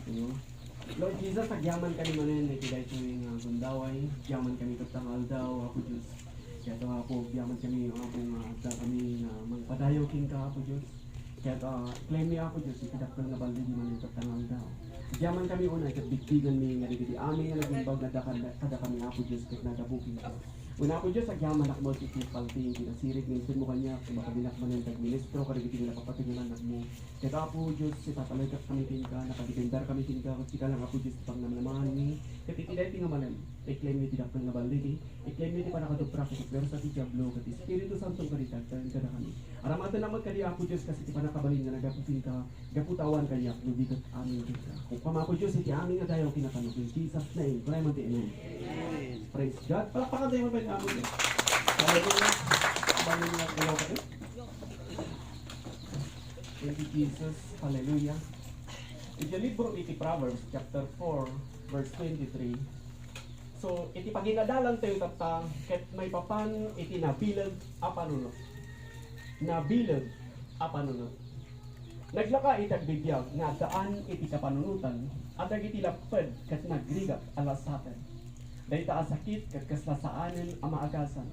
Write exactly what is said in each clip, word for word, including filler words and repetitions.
Lord Jesus, agyaman kami manen iti daytoy nga gundaway. Agyaman kami ket nga aldaw, Apo Dios. Ket, Apo, agyaman kami, Apo, nga adda kami nga mangpadayaw kenka, Apo Dios. Ket, ah, claim mi, Apo Dios, iti dakkel nga balligi manen ket nga aldaw. Agyaman kami unay ket bigbigenmi nga dagiti amin nga nagimbag nga adda kada, kada kami, Apo Dios, ket nagapu kenka. Wen, Apo Dios, agyamanak met iti palti nga kinasirib nga insedmo kaniak, makabinak manen ti agministro kadagiti nga napapategenanak mo. Ket, Apo Dios, ipapalaygak kami kenka, nakadepender kami kenka, ket sika lang, Apo Dios, ti pangnamnamaanmi. Ket iti daytoy nga malem, i-claim mi ti dakkel nga balligi, i-claim mi ti pannakaduprak iti puersa ti Diablo, ket Espiritu Santo nga agtalinaed kadakami. Aramatennak met kadi, Apo Dios, kas iti pannakabalin nga naggapu kenka, gapu ta awan kaniak no di ket amin kenka. Koma, Apo Dios, iti amin nga dayaw kinatano, in Jesus' name. Kunam ti amen. Amen. Praise God. Palakpakan tayo, mga Apo Dios. Hallelujah. Bangin nga dayaw kami. Thank you, Jesus. Hallelujah. Iti libro iti Proverbs, chapter four, verse twenty-three. So, iti paginadalan tayo tatta, ket maipapan iti nabileg a panunot. Nabileg a panunot. Naglaka iti agbibiag nga addaan iti kapanunotan a dagiti lapped ket nagrigat a lasaten. Dayta a sakit ket kasla saanen a maagasan.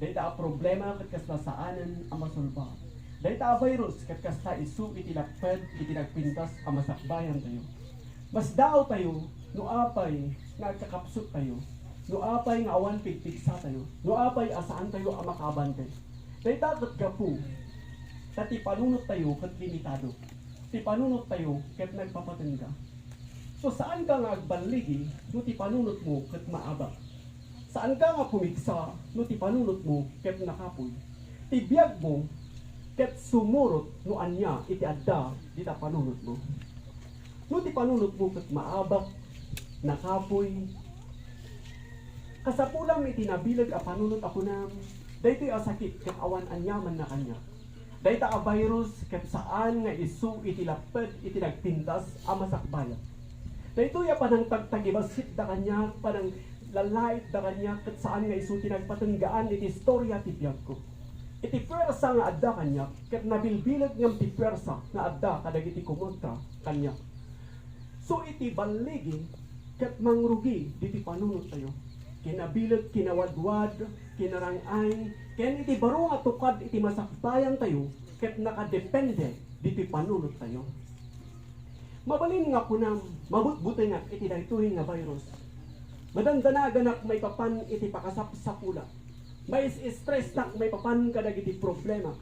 Dayta a problema ket kasla saanen a masolba. Dayta a virus ket kasla isu iti lapped iti nagpintas a masakbayantayo. Masdaawtayo no apay nga agkakapsuttayo, no apay nga awan pigpigsatayo, no apay a saantayo a makaabante. Dayta ket gapu ta ti panunottayo ket limitado. Ti panunottayo ket nagpapatengga. So, saanka nga agballigi no ti panunotmo ket maabak. Saanka nga pumigsa no ti panunotmo ket nakapuy. Ti biagmo ket sumurot no ania iti adda dita panunotmo. No ti panunotmo ket maabak, nakapuy, kasapulam iti nabileg a panunot a kunam, daytoy a sakit ket awan aniamanna kaniak. Dayta a virus ket saan nga isu iti lapped iti nagpintas a masakbayan. Daytoy a panangtagtagibasitda kaniak, pananglallaitda kaniak, ket saan nga isu ti nagpatenggaan iti istoria ti biagko. Iti puersa nga adda kaniak, ket nabilbileg ngem ti puersa nga adda kadagiti kumontra kaniak. So, iti balligi ket mangrugi diti panunottayo. Kinabileg, kinawadwad, kinarang-ay, ken iti baro nga tukad iti masakbayantayo ket nakadepende diti panunottayo. Mabalin nga kunam, mabutbutengak iti daytoy nga virus. Madandanaganak maipapan iti pakasapsapulak. Mais-stressnak maipapan kadagiti problemak.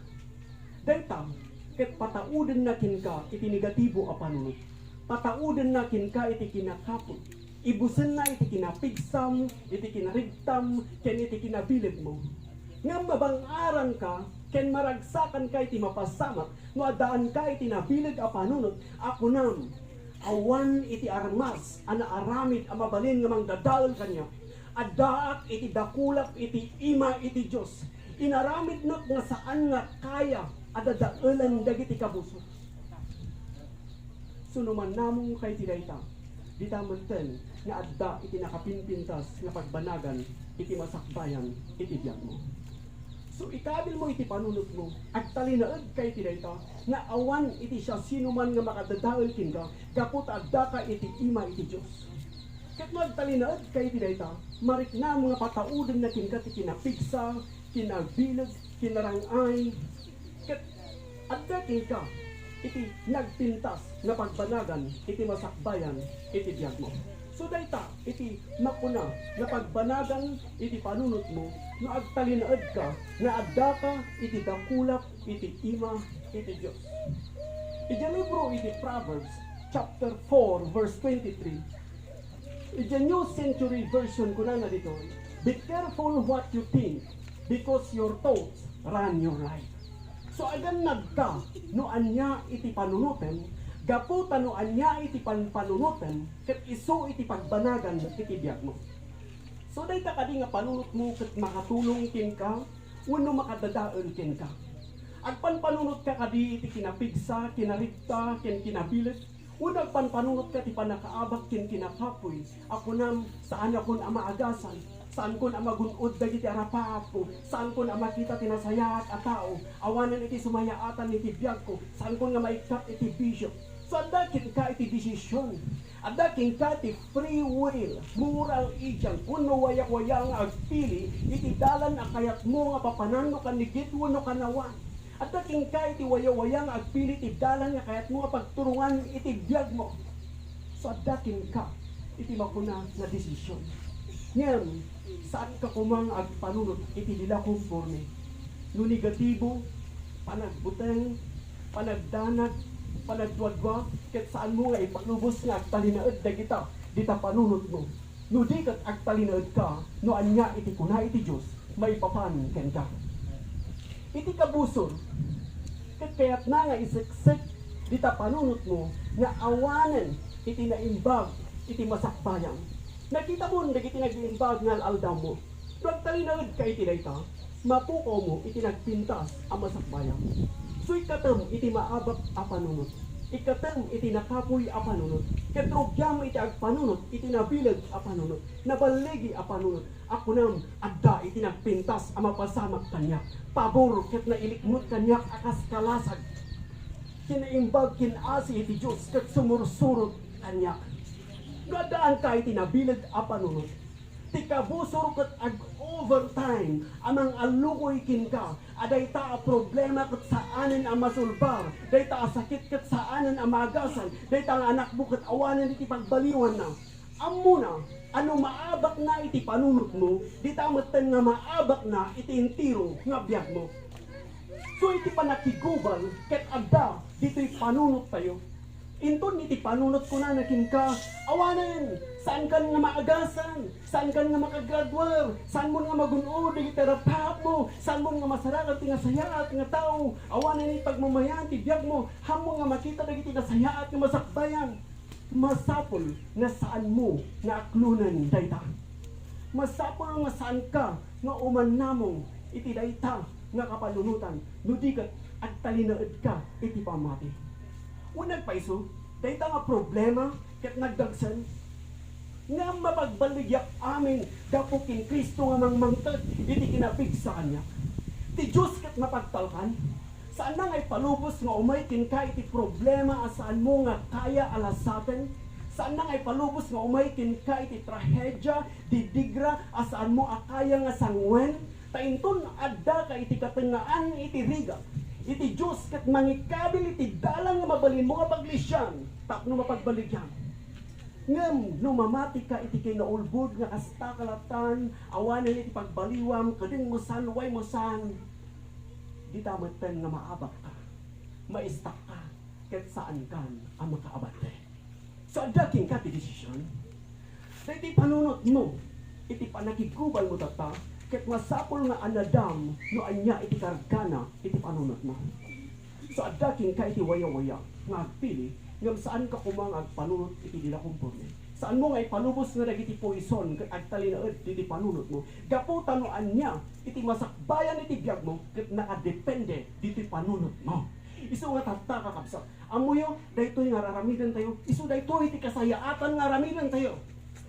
Dayta ket pataudenna kenka iti negatibo a panunot. Pataudenna kenka iti kinakapuy. Ibusenna iti kinapigsam, iti kinarigtam, ken iti kinabilegmo. Ngem mabang-aranka ken maragsakanka iti mapasamak no addaanka iti nabileg a panunot a kunam, awan iti armas a naaramid a mabalin nga mangdadael kaniak. Addaak iti dakulak iti ima iti Dios. Inaramidnak nga saan nga kaya a dadaelen dagiti kabusor. So, no mannamongka iti dayta, dita metten nga adda iti nakapimpintas nga pagbanagan iti masakbayan iti biagmo. So, ikabilmo iti panunotmo, agtalinaedka iti dayta nga awan iti siasinoman nga makadadael kenka gapu ta addaka iti ima iti Dios. Ket no agtalinaedka iti dayta, mariknam nga pataudenna kenka ti kinapigsa, kinabileg, kinarang-ay, ket adda kenka iti nagpintas nga pagbanagan iti masakbayan iti biagmo. So, dayta iti makuna nga pagbanagan iti panunotmo no agtalinaedka nga addaka iti dakulak iti ima iti Dios. Iti libro iti Proverbs, chapter four, verse twenty-three, iti New Century Version, kunana ditoy, "Be careful what you think, because your thoughts run your life." So, agannadka no ania iti panunotem, gapu ta no ania iti panpanunotem, ket isu iti pagbanagan iti biagmo. So, dayta kadi nga panunotmo ket makatulong kenka wenno makadadael kenka? Agpanpanunotka kadi iti kinapigsa, kinarigta, ken kinabileg? Wenno agpanpanunotka ti pannakaabak ken kinakapuy a kunam, "Saanakon a maagasan, saankon a magun-od dagiti arapaapko, saankon a makita ti nasayaat a tao, awanen iti sumayaatan iti biagko, saankon nga maikkat iti bisio." So, adda kenka ti desisyon. Adda kenka ti free will, moral agent, wenno wayawaya nga agpili iti dalan a kayatmo nga papanan no kanigit wenno kanawan. Adda kenka iti wayawaya nga agpili iti dalan nga kayatmo nga pagturongan iti biagmo. So, adda kenka iti makuna nga desisyon. Ngem, saanka koma nga agpanunot iti di la komporme. No negatibo, panagbuteng, panagdanag, panagduadua, ket saanmo nga ipalubos nga agtalinaed dagita dita panunotmo. No di ket agtalinaedka no ania iti kuna iti Dios maipapan kenka. Iti kabusor, ket kayatna nga iseksek dita panunotmo nga awanen iti naimbag iti masakbayan. Nakitamon dagiti nag-imbag nga al-aldawmo. No agtalinaedka iti dayta, mapukawmo iti nagpintas a masakbayan. So, ikkatem iti maabak a panunot. Ikkatem iti nakapuy a panunot. Ket rugiam iti agpanunot iti nabileg a panunot, naballigi a panunot. A kunam, adda iti nagpintas a mapasamak kaniak. Pabor ket nailikmut kaniak a kas kalasag. Kinaimbag, kin-asi iti Dios ket sumursurot kaniak. No addaanka iti nabileg a panunot, ti kabusor ket ag-overtime a mangallukoy kenka, a dayta a problema ket saanen a masolbar, dayta a sakit ket saanen a maagasan, dayta nga anakmo ket awanen iti pagbaliwanna. Ammona a no maabakna iti panunotmo, dita metten nga maabakna iti entero nga biagmo. So, iti pannakigubal ket adda ditoy panunottayo. Inton iti panunot kunana kenka, awanen, saankan nga maagasan, saankan nga makagraduar, saanmon nga magun-od dagiti rapaapmo, saanmon nga masarakan ti nasayaat nga tao, awanen iti pagmamayan ti biagmo, haanmo nga makita dagiti nasayaat nga masakbayan. Masapul nga saanmo nga aklonen dayta. Masapul nga saanka nga umannamong iti dayta nga kapanunotan, no di ket agtalinaedka iti pammati. Wen nagpaiso, dayta nga problema ket nagdagsen. Ngem mapagballigiak amin gapu ken Cristo nga mangmangted iti kinapigsa kaniak. Ti Dios ket mapagtalkan. Saanna nga ipalubos nga umay kenka iti problema a saanmo nga kaya a lasaten. Saanna nga ipalubos nga umay kenka iti trahedia, didigra a saanmo a kaya nga sanguen. Ta inton addaka iti katengngaan iti rigat, iti Dios ket mangikabil iti dalan nga mabalinmo nga paglisian tapno mapagbaligyan. Ngem no mamatika iti kinaulbod nga kasta ka latan, awanen iti pagbaliwam, kedengmo san, waymo san, dita metten nga maabakka, maistakka, ket saankan a makaabante. So, adda kenka ti desisyon. Daytoy panunotmo iti pannakigubalmo tatta, ket masapul nga anadam no ania iti kargana iti panunotmo. So, adda kenka iti wayawaya nga agpili, ngem saanka koma nga agpanunot iti di la komporme. Saanmo nga ipalubos nga dagiti puison ket agtalinaed diti panunotmo. Gapu ta no ania iti masakbayan iti biagmo ket nakadepende ditoy panunotmo. Isu nga tatta, kakabsat, ammoyo, daytoy nga aramidentayo, isu daytoy iti kasayaatan nga aramidentayo.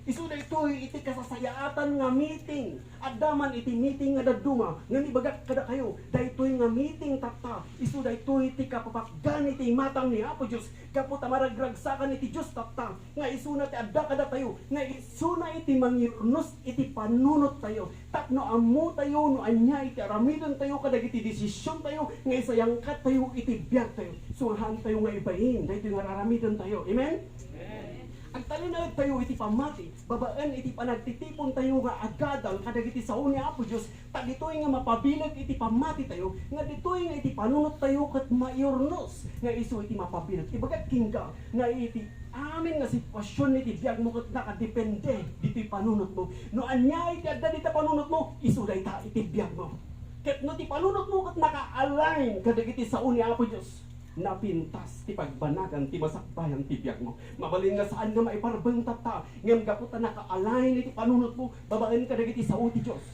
Isu daytoy iti kasasayaatan nga meeting. Adda man iti meeting nga dadduma, ngem ibagak kadakayo, daytoy nga meeting tatta, isu daytoy ti kapapatgan iti imatang ni Apo Dios, gapu ta maragragsakan iti Dios tatta, nga isuna ti adda kadatayo, nga isuna iti mangirnos iti panunottayo, tapno ammotayo no ania iti aramidentayo kadagiti desisiontayo nga isayangkattayo iti biagtayo. So, haantayo nga ibain daytoy nga aramidentayo. Amen? Amen. Agtalinaedtayo iti pammati, babaen iti panagtitipontayo nga agadal kadagiti sao ni Apo Dios, ta ditoy nga mapabileg iti pammatitayo, nga ditoy nga iti panunottayo ket mairnos nga isu iti mapabileg. Ibagak kenka nga iti amin nga sitwasion iti biagmo ket nakadepende ditoy panunotmo. No ania iti adda dita panunotmo, isu dayta iti biagmo. Ket no ti panunotmo ket naka-align kadagiti sao ni Apo Dios, napintas ti pagbanagan ti masakbayan ti biagmo. Mabalin nga saan nga maiparbeng tatta, ngem gapu ta naka-align iti panunotmo babaen kadagiti sao ti Dios,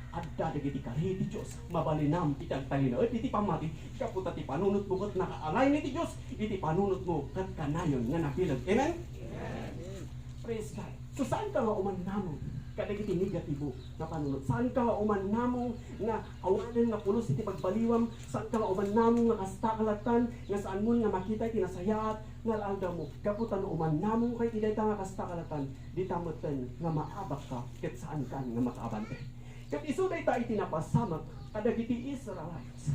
adda dagiti kari ti Dios. Mabalinam iti agtalinaed iti pammati, gapu ta ti panunotmo ket naka-align iti Dios, iti panunotmo ket kanayon nga nabileg. Amen? Amen. Praise God. So, saanka nga umannamong kadagiti negatibo nga panunot? Saanka nga umannamong nga awanen nga pulos iti pagbaliwam? Saanka nga umannamong nga kasta ka latan nga saanmon nga makita iti nasayaat? nga al-aldawmo, gapu ta no umannamongka iti dayta nga kasta kalatan, dita metten nga maabakka ket saankan nga makaabante. Ket isu dayta iti napasamak kadagiti Israelites.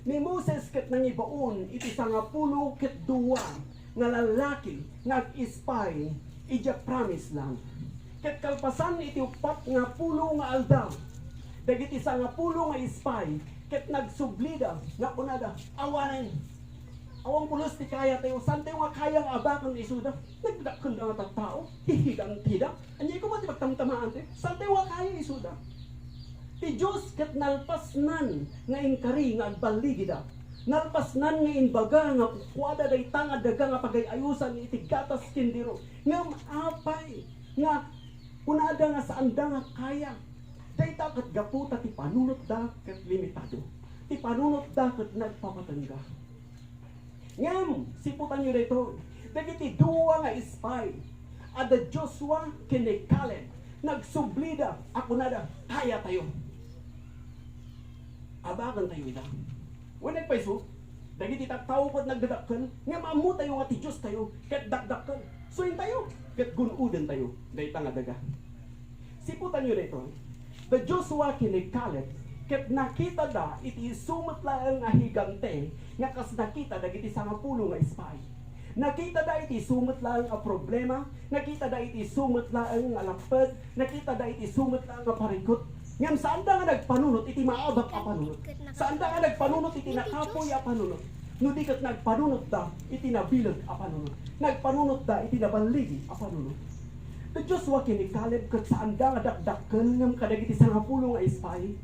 Ni Moses ket nangibaon iti sangapulo ket dua nga lalaki nga ag-espy idiay Promised Land. Ket kalpasan iti uppat nga pulo nga aldaw, dagiti sangapulo nga espy ket nagsublida nga kunada, "Awanen! Awan pulos ti kayatayo. Saantayo nga kaya nga abaken isuda. Nagdakkel nga tattao. Hihigantida. Ania koma ti pagtamtamaantayo? Saantayo nga kaya isuda." Ti Dios ket nalpasnan nga inkari nga agballigida. Nalpasnan nga imbaga nga kukuada dayta nga daga nga pagay-ayosan iti gatas ken diro. Ngem apay nga kunada nga saanda nga kaya? Dayta ket gapu ta ti panunotda ket limitado. Ti panunotda ket nagpapatengga. Ngem, siputanyo daytoy, dagiti dua nga espy, adda Joshua ken ni Caleb, nagsublida a kunada, "Kayatayo. Abakentayo ida." Wen nagpayso, dagiti tattao ket nagdadakkel, ngem ammotayo nga ti Diostayo ket dakdakkel. So, intayo ket gun-odentayo dayta nga daga. Siputanyo daytoy, da Joshua ken ni Caleb, ket nakitada iti isu met laeng a higante nga kas nakita dagiti sangapulo nga espy. Nakitada iti isu met laeng a problema, nakitada iti isu met laeng nga lapped, nakitada iti isu met laeng a parikut. Ngem saanda nga nagpanunot iti maabak a panunot. Saanda nga nagpanunot iti nakapuy a panunot. No di ket nagpanunotda iti nabileg a panunot. Nagpanunotda iti naballigi a panunot. Da Joshua ken ni Caleb ket saanda nga dakdakkel ngem kadagiti sangapulo nga espy.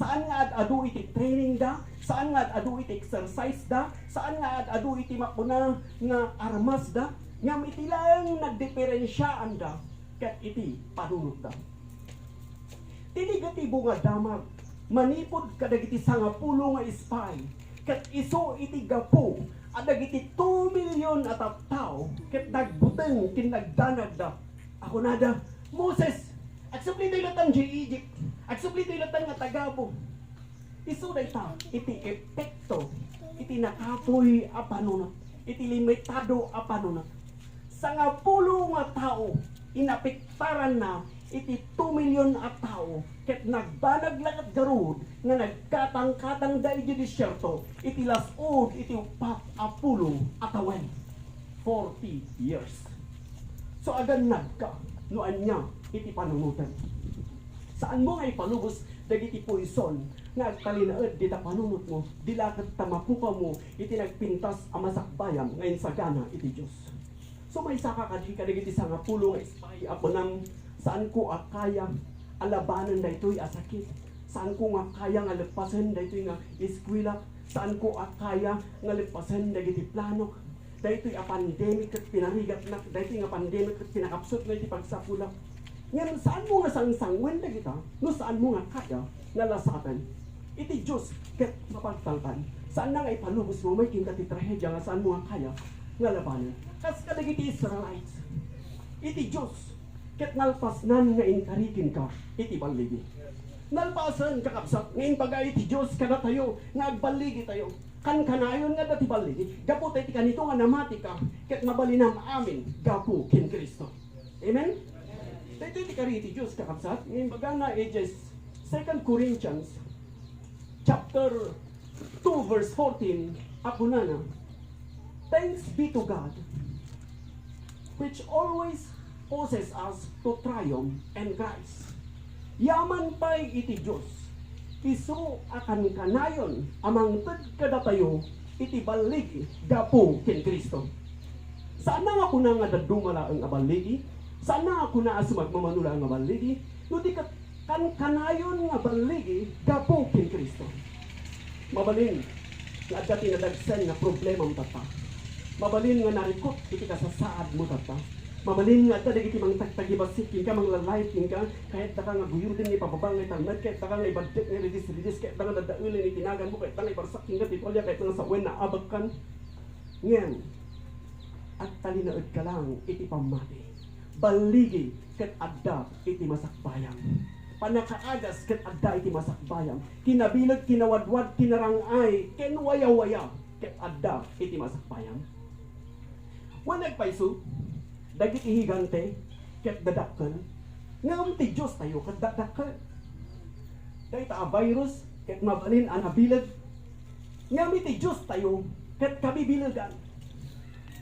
Saan nga ad-adu iti training da, saan nga ad-adu iti exercise da, saan nga ad-adu iti makuna nga armas da, ngem iti laeng nagdiferensiaanda ket iti panunotda. Ti negatibo nga damag manipud kadagiti sangapulo nga espy ket isu iti gapu a dagiti two million a tattao ket nagbuteng ken nagdanagda a kunada, "Moses, agsublitayo latta idiay Egypt. Agsublitayo latta nga tagabu." Isu dayta iti epekto iti nakapuy a panunot, iti limitado a panunot. Sangapulo nga tao inapektaranna iti two million a tao ket nagbanag la ket garud nga nagkatangkatangda idiay desierto iti las-ud iti uppat a pulo a tawen, forty years. So, agannadka no ania iti panunotem. Saanmo nga ipalubos dagiti puison nga agtalinaed dita panunotmo, di la ket ta mapukawmo iti nagpintas a masakbayam nga insagana iti Dios. So, maysaka kadi kadagiti sangapulo nga espy a kunam, "Saanko a kaya a labanen daytoy a sakit. Saanko nga kaya nga leppasen daytoy nga eskuela. Saanko a kaya nga leppasen dagiti planok. Daytoy a pandemic ket pinarigatnak, daytoy nga pandemic ket pinakapsutna iti pagsapulak." Ngem saanmo nga sangsanguen dagita no saanmo nga kaya nga lasaten iti Dios ket mapagtalkan. Saanna nga ipalubosmo may kenka ti trahedia nga saanmo nga kaya nga labanen. Kas kadagiti Israelites, iti Dios ket nalpasnan nga inkari kenka iti balligi. Nalpasen, kakabsat, nga imbaga iti Dios kadatayo nga agballigitayo. Kankanayon nga adda ti balligi, gapu ta iti kanito nga namatika, ket mabalinam amin gapu ken Cristo. Amen? Daytoy ti kari iti Dios, kakabsat, nga imbagana iti Second Corinthians chapter two, verse fourteen, a kunana, "Thanks be to God, which always causes us to triumph in Christ." Yaman pay iti Dios, isu a kankanayon a mangted kadatayo iti balligi gapu ken Cristo. Saanna nga kuna nga dadduma laeng a balligi, saanna nga kuna a sumagmamano laeng a balligi, no di ket kankanayon nga balligi gapu ken Cristo. Mabalin nga adda ti nadagsen nga problemam tatta. Mabalin nga narikut iti kasasaadmo tatta. Mabalin nga adda dagiti mangtagtagibassit kenka, manglalait kenka, kayatdaka nga guyoden nga ipababa nga italmed, kayatdaka nga ibaddek nga iridis-ridis, kayatdaka nga dadaelen iti naganmo, kayatdaka nga ibarsak kenka ti tualya, kayatdaka nga sawen naabakkan. Ngem, agtalinaedka lang iti pammati. Balligi ket adda iti masakbayam. Pannakaagas ket adda iti masakbayam. Kinabileg, kinawadwad, kinarang-ay, ken wayawaya ket adda iti masakbayam. Wen nagpayso, dagiti higante ket dadakkel, ngem ti Diostayo ket dakdakkel. Dayta a virus ket mabalin a nabileg, ngem iti Diostayo ket kabibilegan.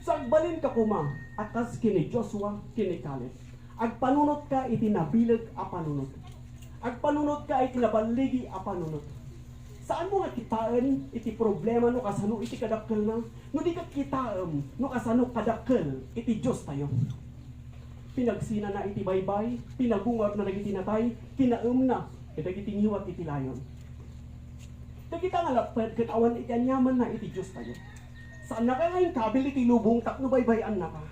So, agbalinka koma a kas ken ni Joshua ken ni Caleb. Agpanunotka iti nabileg a panunot. Agpanunotka iti naballigi a panunot. Saanmo nga kitaen iti problema no kasano iti kadakkelna, no di ket kitaem no kasano kadakkel iti Diostayo. Pinagsinana iti baybay, pinagungarna dagiti natay, kinaemna dagiti ngiwat iti layon. Dagita nga lapped ket awan iti aniamanna iti Diostayo. Saannaka nga inkabil iti lubong tapno baybay-annaka.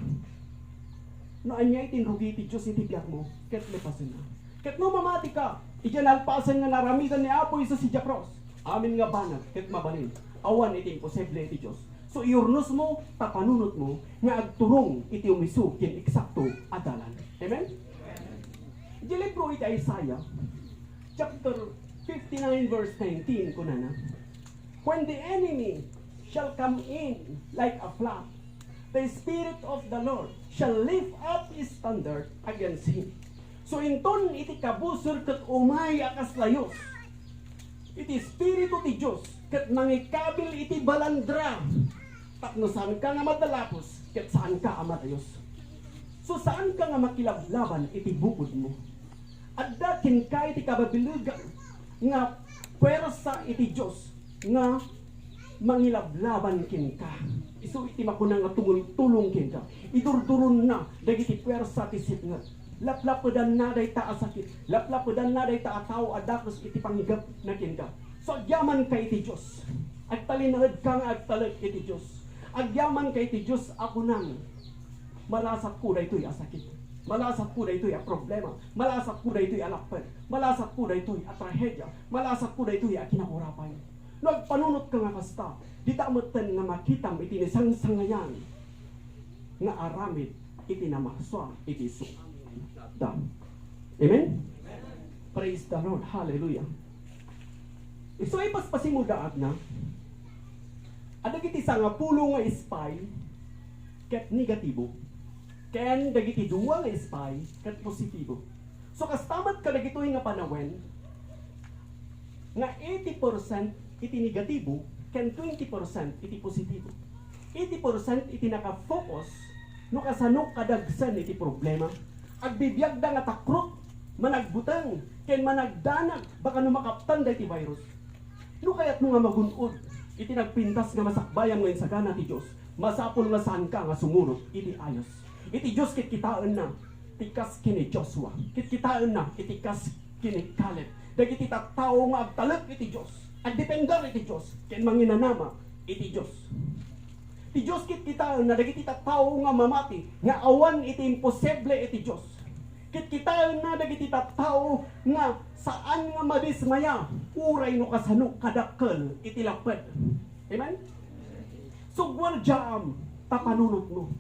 No ania iti inrugi ti Dios iti biagmo, ket lepasenna. Ket no mamatika, idiay nalpasen nga naaramidan ni Apo Jesus idiay krus, amin nga banag ket mabalin, awan iti imposible iti Dios. So, iyurnosmo ta panunotmo nga agturong iti umisu ken eksakto a dalan. Amen? Idiay libro iti Isaiah, chapter fifty-nine, verse nineteen, kunana, "When the enemy shall come in like a flood, the Spirit of the Lord shall lift up his standard against him." So, inton iti kabusor ket umay a kas layus, iti Espiritu ti Dios ket mangikabil iti balandra, tapno saanka nga madalapos ket saanka a madayus. So, saanka nga makilablaban iti bukodmo. Adda kenka iti kababilegan nga puwersa iti Dios nga mangilablaban kenka. Isu iti makuna nga tumultulong kenka. Idurduronna dagiti puwersa ti sipnget. Laplapedanna dayta a sakit. Laplapedanna dayta a tao a dakes iti panggepna kenka. So, agyamanka iti Dios. Agtalinaedka nga agtalek iti Dios. Agyamanka iti Dios a kunam, "Malasatko daytoy a sakit. Malasatko daytoy a problema. Malasatko daytoy a lapped. Malasatko daytoy a trahedia. Malasatko daytoy a kinaurapay." No agpanunotka nga kasta, dita metten nga makitam iti nisangsangayan nga aramid iti namasua iti suda. Amen? Praise the Lord. Hallelujah. Isu ay paspasimo daagna. Adda dagiti sangapulo nga spy ket negatibo, ken dagiti dua nga spy ket positibo. So, kasta met kadagitoy nga panawen, nga eighty percent iti negatibo ken twenty percent iti positibo. Eighty percent iti nakafocus no kasano kadagsen iti problema. Agbibiagda nga takrot, managbuteng, ken managdanag baka no makaptan daytoy virus. No kayatmo nga magun-od iti nagpintas nga masakbayam nga insagana ti Dios, masapul nga saanka nga sumurot iti ayos. Iti Dios ket kitaenna ti kas ken ni Joshua. Ket kitaenna iti kas ken ni Caleb. Dagiti tattao nga agtalek iti Dios, agdepender iti Dios, ken manginanama iti Dios. Ti Dios ket kitaenna dagiti tattao nga mamati nga awan iti imposible iti Dios. Ket kitaenna dagiti tattao nga saan nga madismaya uray no kasano kadakkel iti lapped. Amen? So, guardiaam ta panunotmo.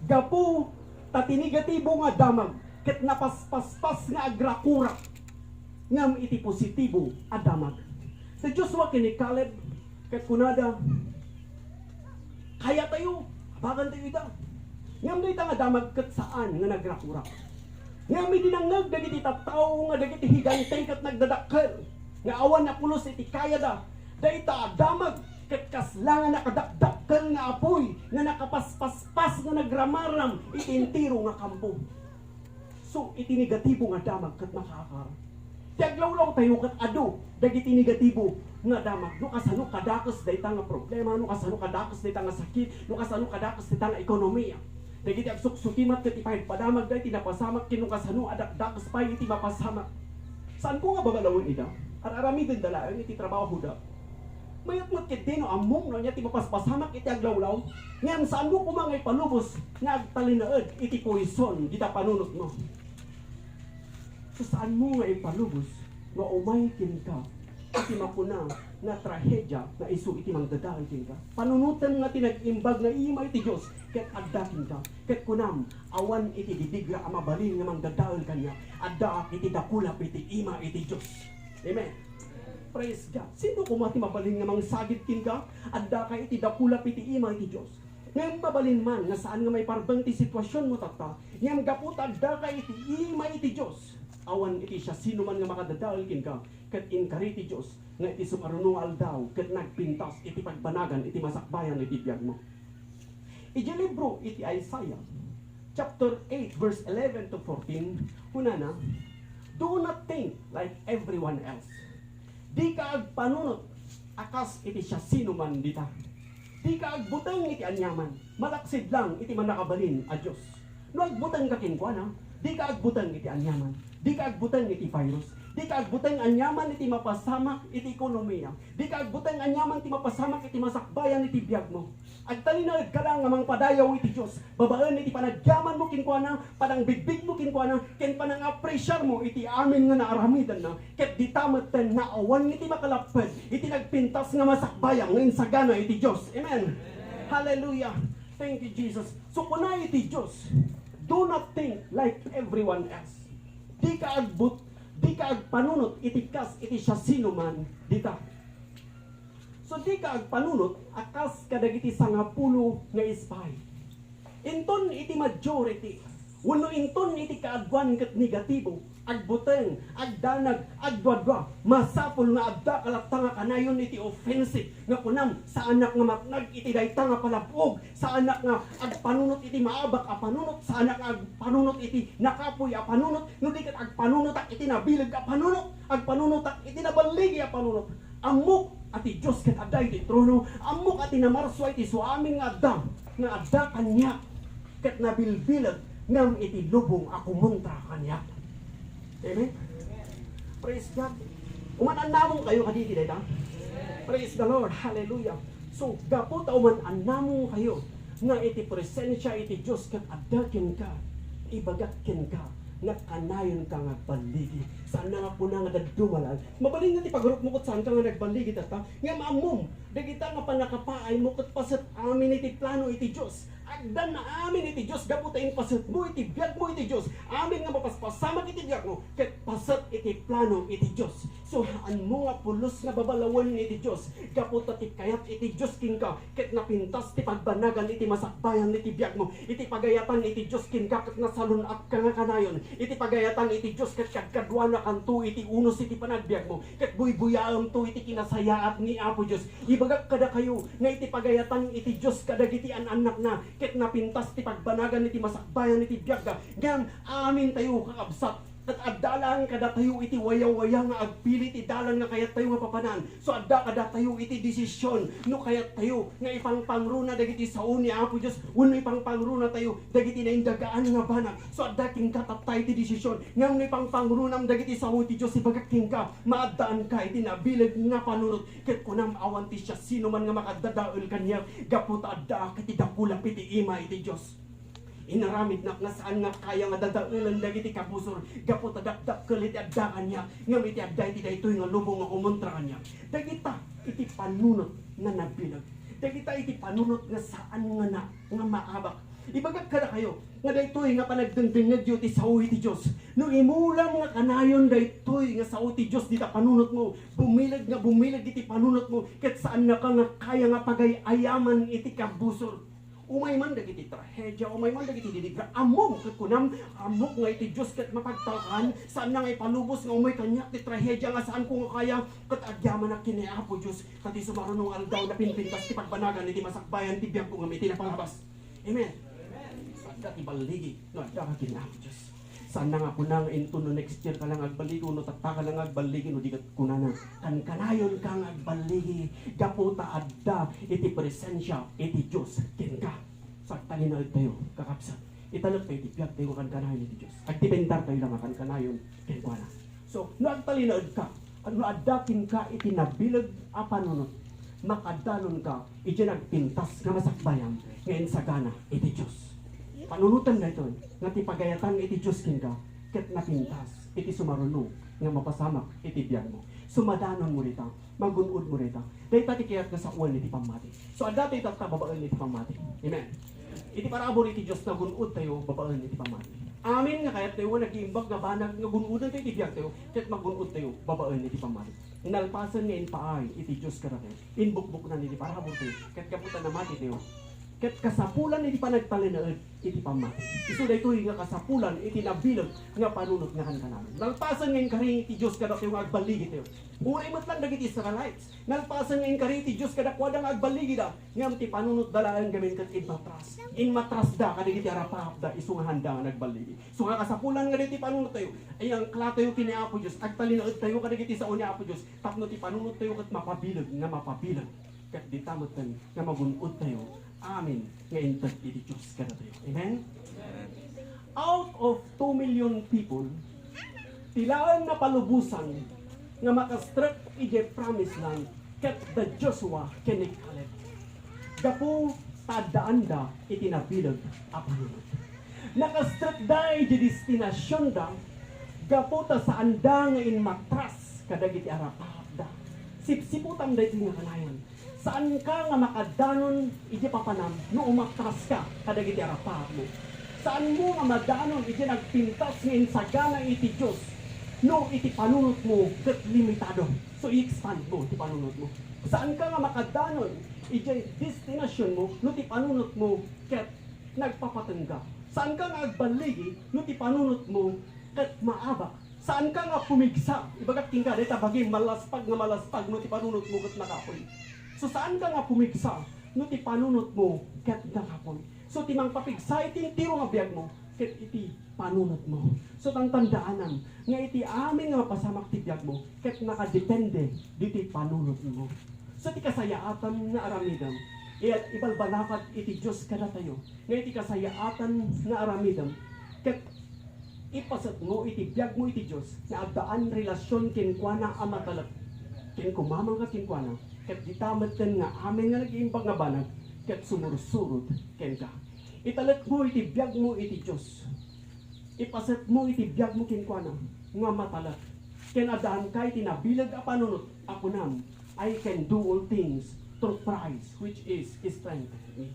Gapu ta ti negatibo nga damag ket napaspaspas nga agrakurak, ngem iti positibo a damag. Ti Joshua ken ni Caleb, ket kunada, "Kayatayo, abagantayo ida." Ngem dayta nga damag ket saan nga nagrakurak. Ngem idi nangngeg dagiti tattao nga dagiti higante ket nagdadakkel, nga awan a pulos iti kayada, dayta a damag ket kasla nga nakadakdakkel nga apuy nga nakapaspaspas nga nagramaram iti entero nga kampo. So, iti negatibo nga damag ket makaakar. Ti aglawlawtayo ket adu dagiti negatibo nga damag. No kasano kadakes dayta nga problema, no kasano kadakes dayta nga sakit, no kasano kadakes dayta nga ekonomia. Dagiti agsuksuki met ket ipadpadamagda iti napasamak ken no kasano a dakdakes pay iti mapasamak. Saanko nga babalawen ida? Ar-aramidenda laeng iti trabahoda. Mayat met ketdi no ammom no ania ti mapaspasamak iti aglawlaw, ngem saanmo koma nga ipalubos nga agtalinaed iti puison dita panunotmo. So, saanmo nga ipalubos nga umay kenka iti makuna nga trahedia nga isu iti mangdadael kenka? Panunotem nga ti nag-imbag nga ima iti Dios ket adda kenka, ket kunam, "Awan iti bibigra a mabalin nga mangdadael kaniak. Addaak iti dakulap iti ima iti Dios." Amen. Praise God. Sino koma ti mabalin nga mangsagid kenka? Addaka iti dakulap iti ima iti Dios. Ngem mabalin man nga saan nga maiparbeng ti situasionmo tatta, ngem gapu ta addaka iti ima iti Dios, awan iti siasinoman nga makadadael kenka, ket inkari ti Dios nga iti sumaruno nga aldaw ket nagpintas iti pagbanagan iti masakbayan iti biagmo. Iti libro iti Isaiah, chapter eight, verse eleven to fourteen, kunana, "Do not think like everyone else." Dika agpanunot a kas iti siasinoman dita. Dika agbuteng iti aniaman, malaksid lang iti Mannakabalin a Dios. No agbutengka kenkuana, dika agbuteng iti aniaman. Dika agbuteng iti virus. Dika agbuteng aniaman iti mapasamak iti ekonomia. Dika agbuteng aniaman ti mapasamak iti masakbayan iti biagmo. Agtalinaedka lang nga mangpadayaw iti Dios babaen iti panagyamanmo kenkuana, panangbigbigmo kenkuana, ken panangapresiarmo iti amin nga naaramidenna, ket dita metten nga awan iti makalapped iti nagpintas nga masakbayam nga insagana iti Dios. Amen. Hallelujah. Thank you, Jesus. So, kuna iti Dios, "Do not think like everyone else." Dika agbut-, dika agpanunot iti kas iti siasinoman dita. So, dika agpanunot a kas kadagiti sangapulo nga spy. Inton iti majority, wenno inton iti kaaduan ket negatibo, agbuteng, agdanag, agduadua, masapul nga addaka latta nga kanayon iti offensive nga kunam, "Saanak nga matnag iti dayta nga palabog, saanak nga agpanunot iti maabak a panunot, saanak nga agpanunot iti nakapuy a panunot, no di ket agpanunotak iti nabileg a panunot, agpanunotak iti naballigi a panunot." Ammok a ti Dios ket adda iti trono. Ammok a ti namarsua iti suamin nga adda, nga adda kaniak, ket nabilbileg ngem iti lubong a kumontra kaniak. Amen? Praise God. Uman-annamong kayo kaditi dayta? Praise the Lord. Hallelujah. So, gapu ta uman-annamong kayo nga iti presensia iti Dios ket adda kenka, ibagak kenka nga kanayonka nga agballigi. Saan nga kuna nga dadduma lang. Mabalin nga ti pagarupmo ket saanka nga nagballigi tatta. Ngem ammom, dagita nga pannakapaaymo ket paset amin iti plano iti Dios. Agdan amin iti Dios gapu ta impasetmo iti biagmo iti Dios. Amin nga mapaspasamak iti biagmo ket paset iti plano iti Dios. So, haanmo nga pulos nga babalawen iti Dios gapu ta ti kayat iti Dios kenka ket napintas ti pagbanagan iti masakbayan iti biagmo. Iti pagayatan iti Dios kenka ket nasalun-atka nga kanayon. Iti pagayatan iti Dios ket kadkaduanakanto iti unos iti panagbiagmo, ket buybuyaemto iti kinasayaat ni Apo Dios. Ibagak kadakayo nga iti pagayatan iti Dios kadagiti an-annakna, ket napintas ti pagbanagan iti masakbayan iti biagda. Ngem amintayo, kakabsat, ket adda laeng kadatayo iti wayawaya nga agpili ti dalan nga kayattayo nga papanan. So, adda kadatayo iti desisyon no kayattayo nga ipangpangruna dagiti sao ni Apo Dios wenno ipangpangrunatayo dagiti naindagaan nga banag. So, adda kenka tatta iti desisyon. Ngem no ipangpangrunam dagiti sao ti Dios, ibagak kenka, maaddaanka iti nabileg nga panunot. Ket kunam, awan ti siasinoman nga makadadael kaniak gapu ta addaak iti dakulap iti ima iti Dios. Inaramidnak nga saan nga kaya nga dadaelen dagiti kabusor gapu ta dakdakkel iti adda kaniak, ngem iti adda iti daytoy nga lubong nga kumontra kaniak. Dagita iti panunot nga nabileg. Dagita iti panunot nga saan nga na, nga maabak. Ibagak kadakayo nga daytoy nga panagdengdengngegyo ti sao iti Dios. No imulam nga kanayon daytoy nga sao ti Dios dita panunotmo, bumileg nga bumileg iti panunotmo, ket saannaka nga kaya nga pagay-ayaman iti kabusor. Umay man dagiti trahedia, umay man dagiti dinigra, ammom ket kunam, ammok nga iti Dios ket mapagtalkan, saanna nga ipalubos nga umay kaniak ti trahedia nga saanko nga kaya, ket agyamanak ken ni Apo Dios, ta ti sumaruno nga aldaw, napinpintas ti pagbanagan iti masakbayan ti biagko ngem iti napalabas. Amen. Adda ti balligi, no adda ka ken ni Apo Dios. Saanna nga kuna nga inton no next year ka lang agballigi, no tatta ka lang agballigi, no di ket kunana, kankanayonka nga agballigi, gapu ta adda iti presensia iti Dios kenka. Sagtalinaedtayo, kakabsat. Italektayo ti biagtayo nga kankanayon iti Dios. Agdependertayo lang a kankanayon kenkuana. So, no agtalinaedka, no adda kenka iti nabileg a panunot, makadanonka iti nagpintas nga masakbayan nga insagana iti Dios. Panunoten daytoy nga ti pagayatan iti Dios kenka ket napintas iti sumaruno nga mapasamak iti biagmo. Sumadanonmo dita, magun-odmo dita. Dayta ti kayat nga sawen iti pammati. So, adda tayo tatta babaen iti pammati. Amen. Iti parabur iti Dios, nagun-odtayo babaen iti pammati. Amin nga kayattayo nga nag-iimbag nga banag nga gun-odantayo iti biagtayo, ket magun-odtayo babaen iti pammati. Nalpasen nga impaay iti Dios kadatayo. Inbukbuknan iti paraburtayo, ket gapu ta namatitayo, ket kasapulan iti panagtalinaed iti pammati. Isu daytoy nga kasapulan iti nabileg nga panunot nga kankanayon. Nalpasen nga inkari ti Dios kadatayo nga agballigitayo. Uray met laeng dagiti Israelites, nalpasen nga inkari ti Dios kadakuada nga agballigida, ngem ti panunotda laeng gamin ket immatras. Immatrasda kadagiti arapaapda isu nga haanda nga nagballigi. Isu nga kasapulan nga daytoy panunottayo, ay angklatayo ken ni Apo Dios, agtalinaedtayo kadagiti sao ni Apo Dios, tapno ti panunottayo ket mapabileg nga mapabileg. Ket dita metten nga magun-odtayo amin nga inted iti Dios kadatayo. Amen? Out of two million people, ti laeng napalubosan nga makastrek idiay Promised Land ket da Joshua ken ni Caleb. Gapu ta addaanda iti nabileg a panunot. Nakastrekda iti destinasionda gapu ta saanda nga immatras kadagiti arapaapda. Sipsiputam daytoy nga kanayon. Saanka nga makadanon iti papanam no umatraska kadagiti arapaapmo. Saanmo nga madanon iti nagpintas nga insagana iti Dios no iti panunotmo ket limitado. So, i-expand mo ti panunotmo. Saanka nga makadanon iti destinasionmo no ti panunotmo ket nagpapatengga. Saanka nga agballigi no ti panunotmo ket maabak. Saanka nga pumigsa. Ibagak kenka, dayta bagim, malaspag nga malaspag no ti panunotmo ket nakapuy. So, saanka nga pumigsa no ti panunotmo ket nakapuy. So, ti mangpapigsa iti entero nga biagmo ket iti panunotmo. So, tantandaanam nga iti amin nga mapasamak ti biagmo ket nakadepende diti panunotmo. So, ti kasayaatan nga aramidem, i-, ibalbalinak iti Dios kadatayo, nga iti kasayaatan nga aramidem, ket ipasetmo iti biagmo iti Dios nga addaan relasion kenkuana a matalek, ken kumamangka kenkuana, ket dita metten nga amin nga nag-iimbag nga banag, ket sumursurod kenka. Italekmo iti biagmo iti Dios. Ipasetmo iti biagmo kenkuana nga matalek, ken addaanka iti nabileg a panunot a kunam, "I can do all things through Christ which is strengthen me."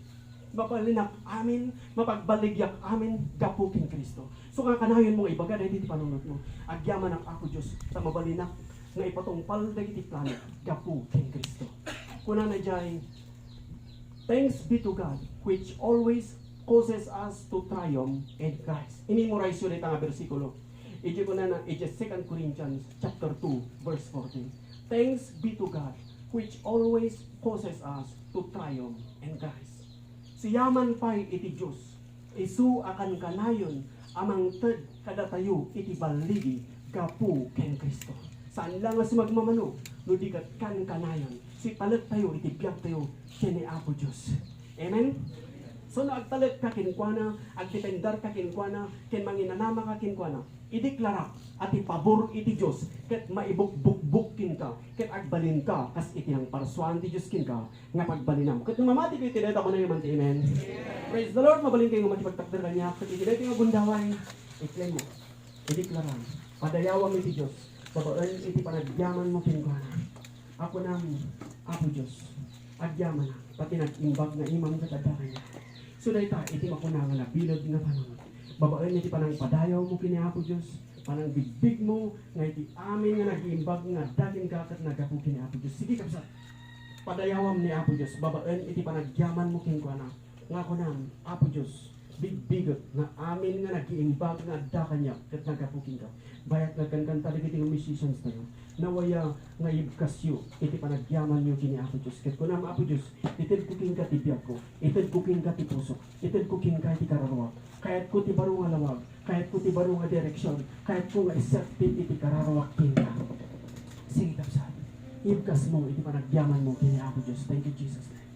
Mabalinak amin, mapagbaligyak amin gapu ken Cristo. So, nga kanayon mo nga ibaga daytoy ti panunotmo, "Agyamanak, Apo Dios, ta mabalinak nga ipatungpal dagiti plano gapu ken Cristo." Kunana diay, "Thanks be to God, which always causes us to triumph in Christ." I-memorize yo dayta nga bersikulo. Iti kunana, iti Second Corinthians chapter two, verse fourteen. "Thanks be to God, which always causes us to triumph in Christ." Siyaman pay iti Dios, isu a kankanayon a mangted kadatayo iti balligi gapu ken Cristo. Saan la nga sumagmamano no di ket kankanayon, so italektayo iti biagtayo ken ni Apo Dios. Amen? So, no agtalekka kenkuana, agdependarka kenkuana, ken manginanamaka kenkuana, ideklara a ti pabor iti Dios ket maibukbukbok kenka, ket agbalinka kas iti nangparsuaan ti Dios kenka nga pagbalinam. Ket no mamatikayo iti dayta, manayaman ti amen. Praise the Lord, mabalin kayo nga makipagtakder kaniak, ket iti dayta nga gundaway, i-claim mo. Ideklara, padayawam iti Dios, babaen iti panagyamanmo kenkuana. Apo nam, Apo Dios, agyamanak, ta ti nag-imbag nga imam ket adda kaniak. So dayta iti makuna nga nabileg nga panunot. Babaen iti panangpadayawmo ken ni Apo Dios, panangbigbigmo nga iti amin nga nag-iimbag nga adda kenka ket naggapu ken ni Apo Dios. Sige, kabsat. Padayawam ni Apo Dios, babaen iti panagyamanmo kenkuana. Nga kunam, Apo Dios, bigbigek nga amin nga nag-iimbag nga adda kaniak ket naggapu kenka. Bayat nga agkankanta dagiti nga musicians tayo. Nawaya nga ibkasyo iti panagyamanyo ken ni Apo Dios. Ket kunam, Apo Dios, itedko kenka ti biagko, itedko kenka ti pusok, itedko kenka iti kararuak. Kayatko ti baro nga lawag, kayatko ti baro nga direksion, kayatko nga isakti iti kararuak kenka. Sige, kabsat. Ibkasmo iti panagyamanmo ken ni Apo Dios. Thank you, Jesus' name.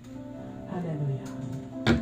Hallelujah.